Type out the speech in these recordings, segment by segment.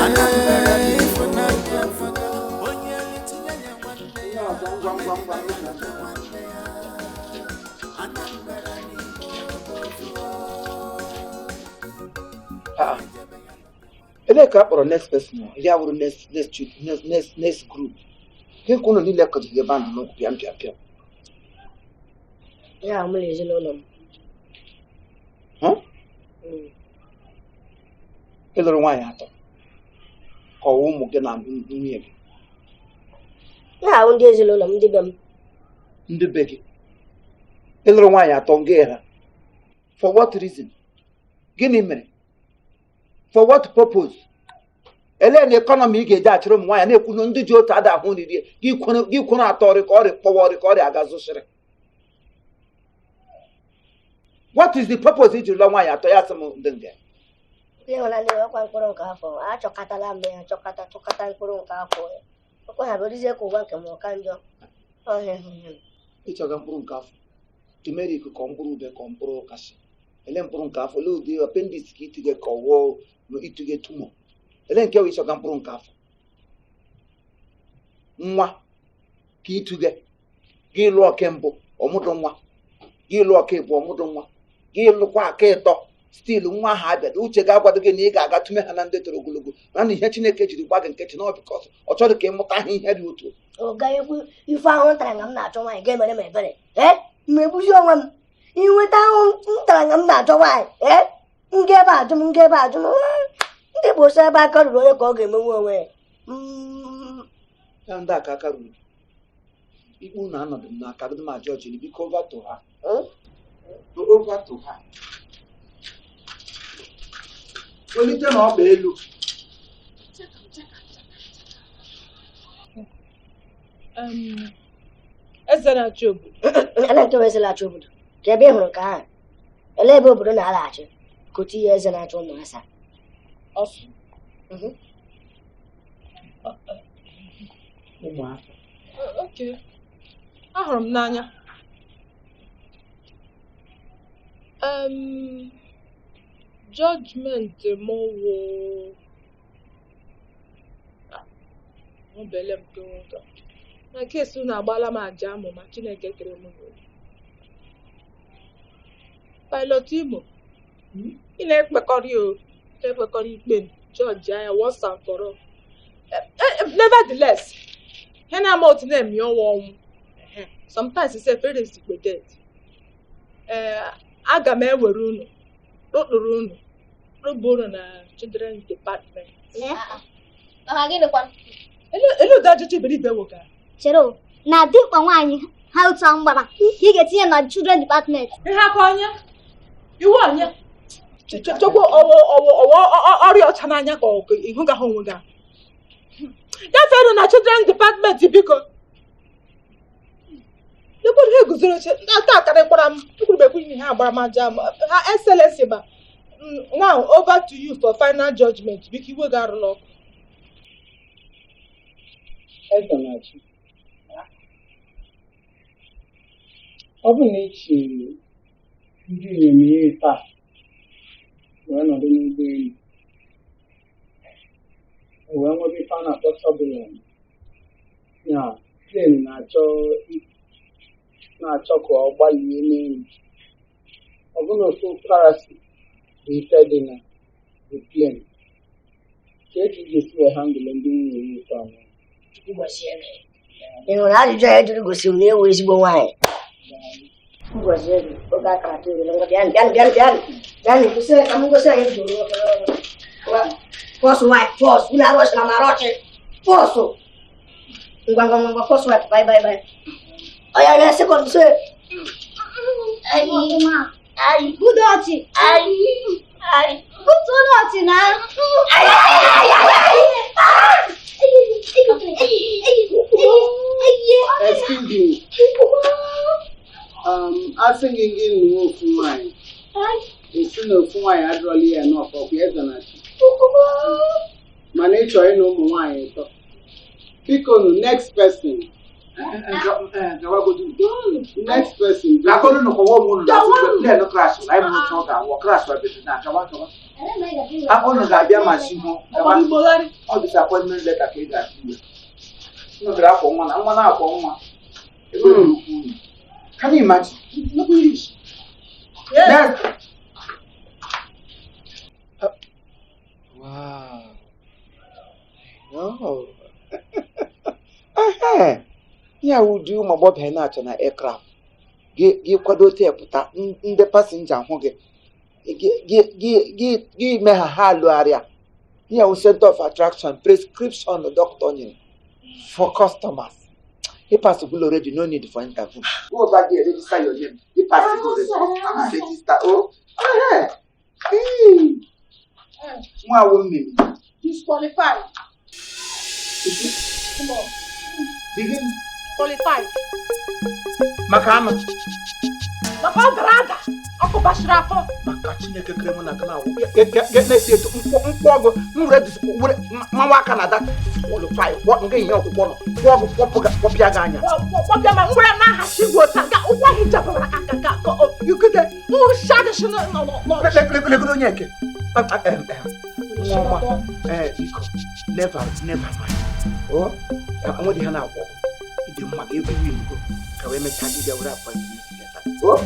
Anambra bụ ịfụnanya amaka. Onye tinye ya nwanne ya, onye na-alọta nwanne ya. Anambra n'Imo bụ ofu. Ah, ebee ka a kpọrọ next person? Ya wụrụ next next next next next group nke ka ụnụ niile kọjiri ebe ahụ n'okwu pịam pịam pịam. Ya mụ na ezinụlọ m. Huh? Ị lụrụ nwaanyị atọ ka ọ wụ ụmụ gị na nwunye gị? Ya ahụ ndị ezinụlọ m, ndị be m. Ndị be gị? Ị lụrụ nwaanyị atọ nga ha for what reason? Gịnị mere? For what purpose? Elee na economy ị ga-eji achịrị ụmụ nwaanyị na-ekwu na ndị ji otu ada ahụ riri gị kwuru atọ ọrị ka ọrị kpọwa ọrị ka ọrị aga zụsịrị? What is the purpose iji lụọ nwaanyị atọ? Ya sị m ndị nga. Ịhụnanya ọkwa mkpụrụ nke afọ achọkatala m ya, chọkata chọkata mkpụrụ nke afọ ya ọkwa ha bụrụzie ka ụwa nke m ọka njọ ọhịa ịhụnanya m. Ịchọga mkpụrụ nke afọ, turmeric ka mkpụrụ ube ka mkpụrụ kasị, ele mkpụrụ nke afọ, ele ụdị appendix ka itige ka ọwụọ itige tumor, ele nke wụ ịchọga mkpụrụ nke afọ nwa ka ituge gị lụọ ke mbụ ọmụdụ nwa, gị lụọ ke bụ ọmụdụ nwa, gị lụkwa aka ịtọ still nwa ahụ abịado. Uche ga-akwado gị na ị ga-aga tụme ha na ndị toro ogologo mana ihe Chineke jiri gba gị nkịtị na ọ because ọ chọrọ ka ị mụta ha ihe dị otu. Ọ gaghị ekwu ife ahụ ntara nga m na-achọ nwaanyị ga-emere m ebere. Ee, m egbuzi onwe m inweta ahụ ntara nga m na-achọ nwaanyị. Ee, nga ebe ajụ m, nga ebe ajụ m. Ndị Igbo sị ebe aka ruru onye ka ọ ga-emenwu onwe ya. Ya ndị aka aka ruru ikpu na anọdụ m n'aka gị ma jọji, biko, over to her, over to her. Welite na ọkpa elu. Eze na-achị obodo. Ele nke bụ eze na-achị obodo? Ka ebe ị hụrụ nke ahụ, ele ebe obodo na-alaghachi ka otu ihe eze na-achị ụmụ asaa. Ọsụ. Ụmụaka. Okay, ahụrụ m n'anya. Judgment m wụ obele m nke nwoke na case unu agbaala m aja amụma Chineke kere m n'olu. Pilot Imo, ị na-ekpekọrọ o na-ekpekọrọ ikpe judge anya once and for all. Nevertheless, ihe na-ama otu na-emi ọnwa ọnwụ. Sometimes sef parents kpe death. Ee, aga m ewere unu rụkpụrụ unu rụba unu na children department. Ele ụdị ajụjụ iberibe nwoke a? Chere o, na dimkpa nwaanyị ha otu a mgbara ka ị ga-etinye na children department? Ihe aka onye iwu onye chekwa ọwụ ọwụ ọwụ ọrịa ọcha n'anya ka ọ ihu gahụ onwe gị gafeenụ na children department, biko. Lekwuru ha eguzoro oche aka akarịkwara m ekwurubekwu ihe ha agbara m aja ha. Excellency ba, now over to you for final judgment, biko, iwe gị arụla ọkụ. Eze na-achị, ọ bụ na ichi ndị inyom iri taa wee nọdụ n'ụgbọelu wee nwebe ife a na-akpọ turbulence na plane na-achọ ka ọ gbalie n'elu, ọ bụ na ofu parachute bụ ife dị na the plane, ka ị ga-esi wee handle ndị nwunye ya ife ahụ? Chukwu gọzie gị. Ị hụrụ ajụjụ a jụrụ gosiri m na ewu ezigbo nwaanyị. Chukwu gọzie gị. Oge aka atụ orele. Ngwa, bịanụ bịanụ bịanụ bịanụ bịanụ, gosi ka m gosi anyị jụrụ first wife first. Unu arọchị na m arọchị first. Ngwa ngwa ngwa, first wife, bye bye bye. Oya na second say. Ayi ayi. Budu ọchị. Ayi ayi. Butuo ọchị na. Ayi ayi ayi. Excuse me. Asị gị gị nụọ ofu nwaanyị, esi na ofu nwaanyị adịrọla ya n'ọfọ kwa eze na-achị, mana ị chọrọ ịnụ ụmụ nwaanyị ịtọ. Biko nụ, next person. Next person. Gagodu nụ kọwa ụmụ unu na plane crash na anyị mụrụ ọ ga-awụ crash wa bedu na gawa gawa. Unu ga-abịa ma si hụ. Ọgbara Igbogharị. Ọ disappointment letter ka ị ga-atụ ya. Unu gara akwọ nwa na nwa na-akwọ nwa. Ebe dị ukwu unu. Can you imagine? Nnukwu English. Yes. Wow. No. Ehe. Ya ụdị ụmụ agbọghọbịa na-achọ na aircraft. Gị kwado pụta ndị passenger hụ gị. Gị mee ha ha alụgharịa. Ya wụ center of attraction, prescription doctor nyere for customers. Ị pass go already, no need for interview. Go over there, register your name. Ị pass go already. Register. Oh. Ehe. Hey. Nwa awụ mmiri. Disqualified. Come on. Begin. Qualified. Maka anụ. Maka ọ dara ada. Ọkụ bashiri afọ. Maka Chineke kere mụ na gị na-awụ. Na-esi etu nkwụ ọgụ m were were mawa aka na that disqualify nga ihe ọkwụkwọ nọ kwụ ọgụ kwọpịa gị anya. Kwọpịa ma ngwere na-ahachi igwe ota nga ụkwụ ahụ jabara ka ka ka ka ikute nrụcha gị nọ nọ nọ. Legodo onye eke. Nwa ọma. Ee, biko. Never never mind. O enweghị ha na-akwọ. Ịdị mma ga egwu win go ka wee mechaa gị bịa were appointment letter. O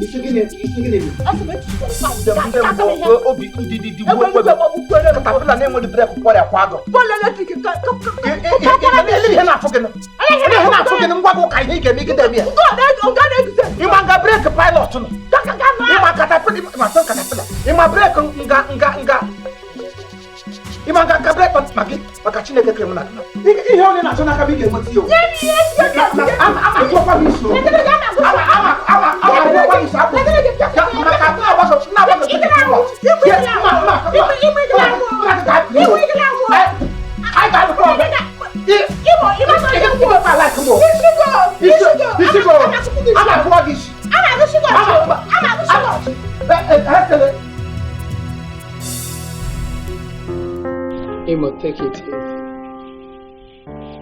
isi gịnị isi gịnị mere? Asị m disqualified. Ndị mbụ obi ndidi dị gbuo ekwe katapila na-enweghị brek kwọrịa kwa agụ. Bọọlụ eletrik ka ka ka Ele ihe na-afụ gị nụ. Ele ihe na-afụ gị nụ ngwa gị ụka ihe ị ga-eme igide eme ya. Nga na-eguzo. Ịma nga brek pilot nọ. Ka ka ka nọ. Ịma katapila ịma sọ katapila. Ịma brek nga nga nga. Ịma nga nga brek ma gị maka Chineke kere mụ na gị. Ihe onye na-achọ n'aka m ị ga-enweta ya o. Ama ama atụọkwa m isi o. Ama ama ama ama atụọkwa m isi akpụ. Maka na-agbakọ na-agbakọ Yes, ma ma ma. I got the problem. Imo ma like mo. Isi go. Ama atụọ gị isi. Ama agụsị. Ama. Imo, take it easy.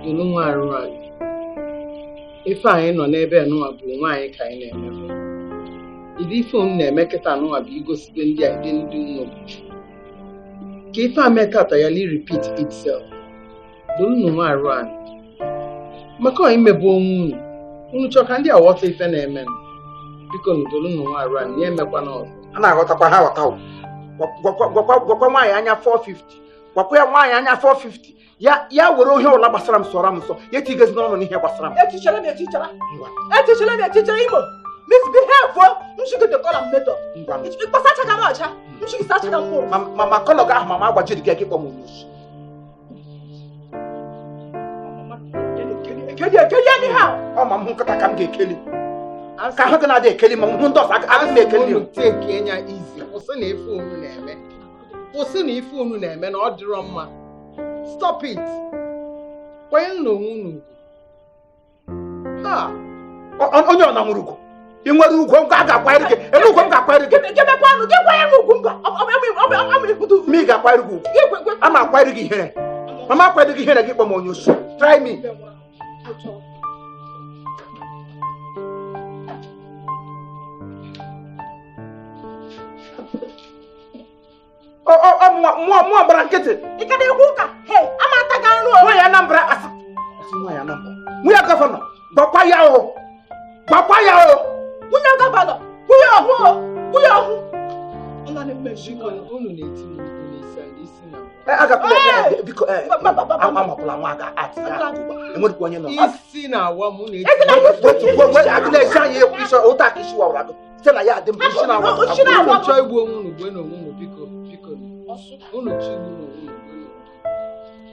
Dunu nwa arụ anyị. Ife anyị nọ n'ebe nụwa bụ onwe anyị ka anyị na-emebe. Ịdị ife unu na-eme kịta nụwa bụ igosibe ndị a ịdị ndị unu bụ. Ka ife a mee tata ya li repeat itself. Dunu nwa arụ anyị. Maka ọ imebe onwe unu. Unu chọọ ka ndị a ghọta ife na-eme nụ. Biko nụ dolu nwa arụ anyị, ya emekwana ọzọ. A na-aghọtakwa ha ghọta o. Gwakwa nwaanyị anya 450. Gwakwa ya nwaanyị anya 450. Ya were ohe ụla gbasara m sọrọ m nsọ. Ya etigezi n'ọnụ n'ihe gbasara m. Echichara m echichara. Ngwa. Echichara m echichara Imo. Misbehave o. Nshigide kọla m metọ. Ngwa. Ịkpasachaga m ọcha. Nshigide sachaga m o. Ma ma kọlọ gị ahụ ma ma agbajiri gị ịkpọ m onye Ekeli ekeli anyhow. Ọ ma m hụ nkịta ka m ga-ekeli. Ka ahụ gị na-adị ekeli ma m hụ ndị ọzọ agaghị m ekeli Unu take nya easy. Kwụsị na ife unu na-eme. Kwụsị na ife unu na-eme na ọ dịrọ mma. Stop it. Kwanyere na onwe unu ugwu. Ha! Onye ọ na nwere ugwu? Ị nwere ugwu m ga-akwanyere gị. Elu ugwu m ga-akwanyere gị. Gemekwa ọnụ gị kwanyere m ugwu mba. Ọ bụ ikwudu. Ma ị ga-akwanyere gị ugwu. Ama akwanyere gị ihere. Mama akwanyere gị ihere gị kpọ m onye osu. Try me. Mmụọ gbara nkịtị. Ị ka na-ekwu ụka? Hey, ama ata gị anụ o. Nwaanyị Anambra asị. Asị nwaanyị Anambra. Nwunye gọvanọ gwakwa ya o. Gwakwa ya o. Nwunye gọvanọ, kwụnye ọhụ o. Kwụnye ọhụ. Ọ na na-emechi. Biko unu na-eti m mkpu n'isi and isi na Agapụla biko amakwụla nwa aka atị ya. Enweghịkwa onye nọ. Isi na-awa m na-eti. Adị na-esi anyị ekwu isi ụta ka isi wawara gị. Site na ya adị m isi na-awa m. Isi na-awa Unu chọọ igbu onwe unu gbue n'onwe unu biko biko. Unu chọọ igbu n'onwe unu gbue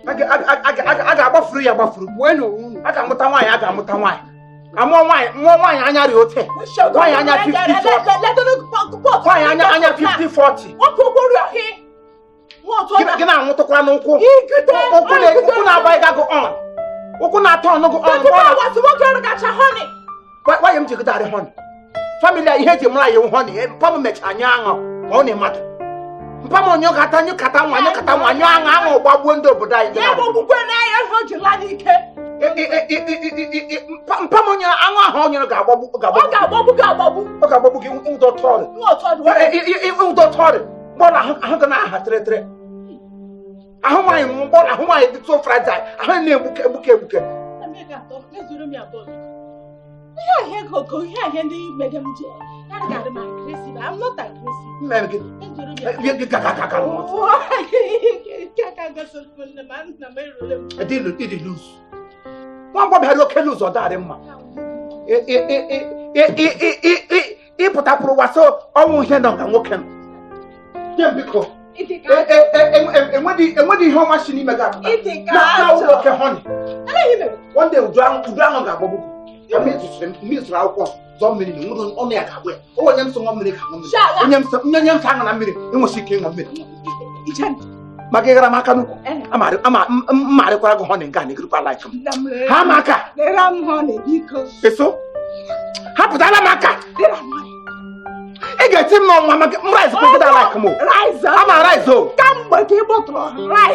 n'onwe A ga-agbafuru ya agbafuru. Gbue n'onwe unu. A ga-amụta nwaanyị a ga-amụta nwaanyị. Amụọ nwaanyị mụọ nwaanyị anya rị ote. Nwaanyị anya 50 40. Nwaanyị anya 50 40. Nwoke ụkwụ rịọ gị. Gị na-anwụtụkwa n'ụkwụ. Ụkwụ na-agba ịga gụ on. Ụkwụ na-atọ ọnụ gụ on. Why m ji gụdarị honey? Family a ihe eji mara ya honey. Mpa m mechaa anyụ aṅụ ma ọ na-emadụ. Mpa m onye kata anyụ kata nwa anyụ kata nwa anyụ aṅụ aṅụ gbagbuo ndị obodo anyị. Ya bụ okwukwe na ya ihe o ji laa n'ike. Mpa m onye aṅụ ahụ o nyere ga-agbagbu. Ọ ga-agbagbu gị agbagbu. Ọ ga-agbagbu gị ụdọ tọrị. Nwa otu ọ dị. Ụdọ tọrị mgbọrọ ahụ, ahụ ga na-aha tịrịtịrị. Ahụ nwaanyị, mgbọrọ ahụ nwaanyị dị so fragile, ahụ na-egbuke egbuke egbuke. Ezuru m ya bọọlụ. Ihe ahịa ego, ihe ahịa ndị mege m ji ya ga-adị m aggressive. I'm not aggressive. Mmemme gị. Ezuru m ya. Gị ga ga ga ga. Aka gosiri m nne ma nna m erule m. Ịdị loose. Nwa agbọghọ bịara oke loose, ọ darị mma. Ịpụtakwuru waso ọnwụ ihe nọ ka nwoke nọ. Nye m biko. Ịdị ka Enwedị ihe ọma si n'ime gị apụta. Ịdị ka Na na ajọ. nwoke honey. Anaghị mere. One day udu ahụ, udu ahụ ga-agbagbu gị. Ka mmiri tụsịrị, mmiri tụrụ akwụkwọ zọọ mmiri na nwere ọnụ ya ga-agbụ ya. O onye m sọ ṅụọ mmiri ka ṅụọ mmiri. Shala. Onye m sọ onye m sọ aṅụ na mmiri enwesị ike ịṅụ mmiri. Ije. Maka ịghara m aka n'ukwu. Eh. Ama mmarịkwara gị honey nga na egirikwa like m. Nna m rere. Ha ma aka. Rere m honey, biko. Eso. Hapụtala m aka. Rere m honey. Ị ga-eti m n'ọnwa maka m rice kwegịda like m o. Rice. Ama rice o. Kamgbe ka ị gbọtụrụ rice.